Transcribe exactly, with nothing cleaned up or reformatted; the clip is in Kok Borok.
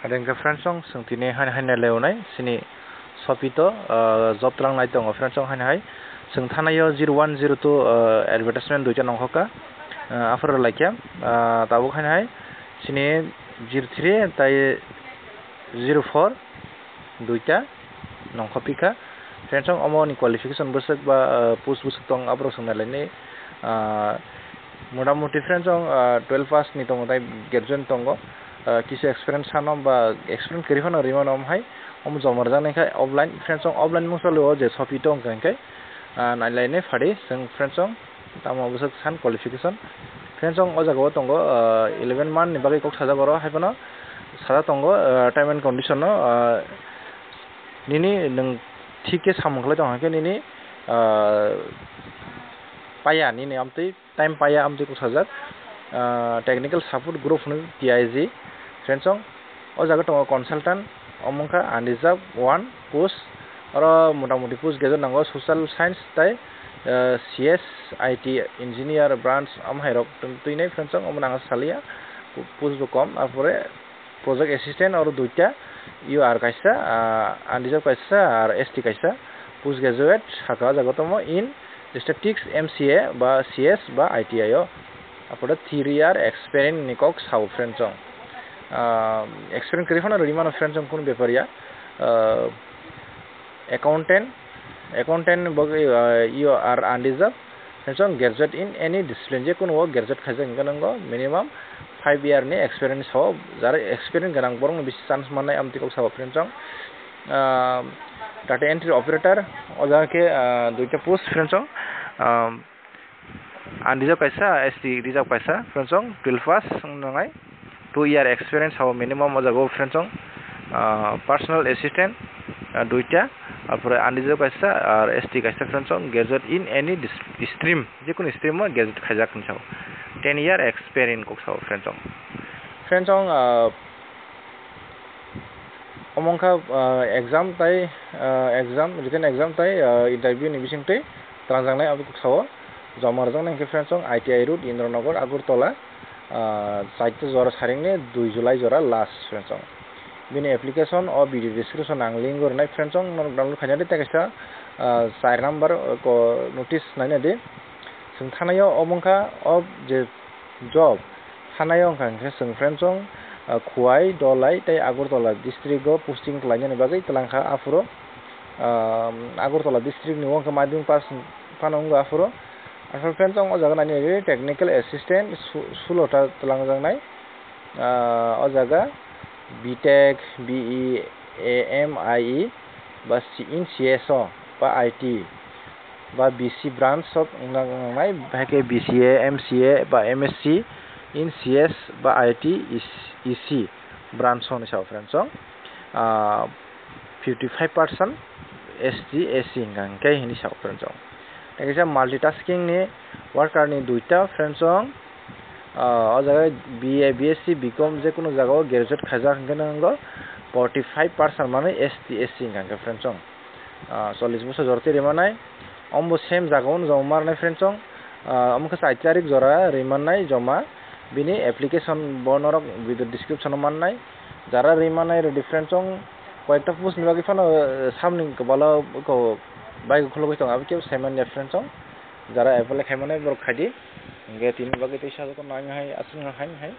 Rengkhe friends song, chwng tini haino haino leonai chini sopito, ah, job twlang nai tongo friends song haino hai. Chwng thanaio zero one zero two, ah, advertisement duita nongkhoka, ah, aphuru laikya, ah, tabuk haino hai chini zero three tai zero four duita nongkhopikha. Friends song, omo ni qualification bwswk ba, ah, post bwswk tong, aphuru chwng nailainai, ah, Motamoti friends song, ah, twelve pass ni tongo tai graduate tongo, ah, kisa experience sano ba experience kwrwi phano rwi mano omo hai, omo joma rwjaknai khe offline friends song, offline mungsa le o je sopi tong kha hwnkhe, ah, nailainai phadi chwng friends song, tamo bwswk san qualification friends song o jaga o tongo, ah, eleven month ni bagwi kok sajak oro hai phano sajak tongo, ah, time and condition no, ah, nini nwng thik khe samung khlai tong khe nini, ah, paya nini amtwi time paya amtwi kok sajak, ah, technical support group hwnwi T I G. Friends song, o jaga tongo consultant, omo wngkha unreserved one post, oro motamoti post graduate nango social science tai, ah, C S, I T engineer branch omo hai rok twi nai friends song, omo nang saliya post bo kom, arpore project assistant oro duita, U R kaisa, ah, unreserved kaisa, ar S T kaisa, post graduate saka o jaga tongmo in statistics, M C A ba C S ba I T I o, apore three year experience ni kok sao friends song. Ah, experience kwrwi phano rwdi mano friends song, kunu bepar ya. Ah, accountant, accountant bo, ah, U R unreserved, friends song, graduate in any discipline, je kunu o graduate khaijak hwnkhe nwngo minimum five year ni experience sao, jara experience gwnang borok no bisi chance mannai amtwi kok sao friends song. Ah, data entry operator, o jaga khe, ah, duita post friends song, ah, unreserved kaisa, S T reserved kaisa friends song, twelve pass wng nangnai, two year experience sao minimum o jaga o friends song, ah, personal assistant, ah, duita, arpore unreserved kaisa, ar S T kaisa friends song, graduate in any dis-, stream, jekunu stream o graduate khaijak hinwi sao, ten year experience kok sao friends song. Friends song, ah, omo wngkha, ah, exam tai, ah, exam, written exam tai, ah, interview ni bisingtwi twlangjaknai abo kok sao. Joma rwjaknai hwnkhe friends song, I T I road, Indranagar, Agartala, ah, chaita jora saringni dui July jora last friends song. Bini application o video description ang link o rwnai friends song, norok download khaina di tei kaisa, ah, char number ko notice naina di. Chwng thanaio omo wngkha o je job, thanaio wngkha hwnkhe chwng friends song, ah, Khowai, Dholai tei Agartala district o posting khlainani bagwi twlangkha aphuru, ah, Agartala district ni wngkha madhyamik pass phano wngo aphuru. Aphuru friends song o jaga nainai technical assistant su-, sulota twlangjaknai, ah, o jaga B Tech, B E, A M I E ba C-, in C S o ba I T ba B C branch o wngna nangnai, hai khe B C A, M C A ba M S C in C S ba I T, E C branch o hwnwi sao friends song, ah, fifty five percent S T, S C hwnka hwnkhe hwnwi sao friends song. Tei kaisa multitasking ni worker ni duita friends song, ah, o jaga B A, B S C, B Com je kunu jaga o graduate khaijak hwnkhe nw wngo forty five percent manwi S T, S C hwnka hwnkhe friends song. Ah, chollish bosor jora twi rwmanai. Omo bo same jaga o no joma rwnai friends song. Ah, omo khe char tarik jora rwmanai joma. Bini application bo norok video description o mannai. Jara rwmanai rwdi friends song. Koyekta post ni bagwi phano, eh, samni kwbalo ko bai khulugwi tongo, abo kebo sai manya friends song. Jara apply khai mannai borok khai di. Hwnkhe tini bagwi tei sajagwi nang hai aswk hai hai.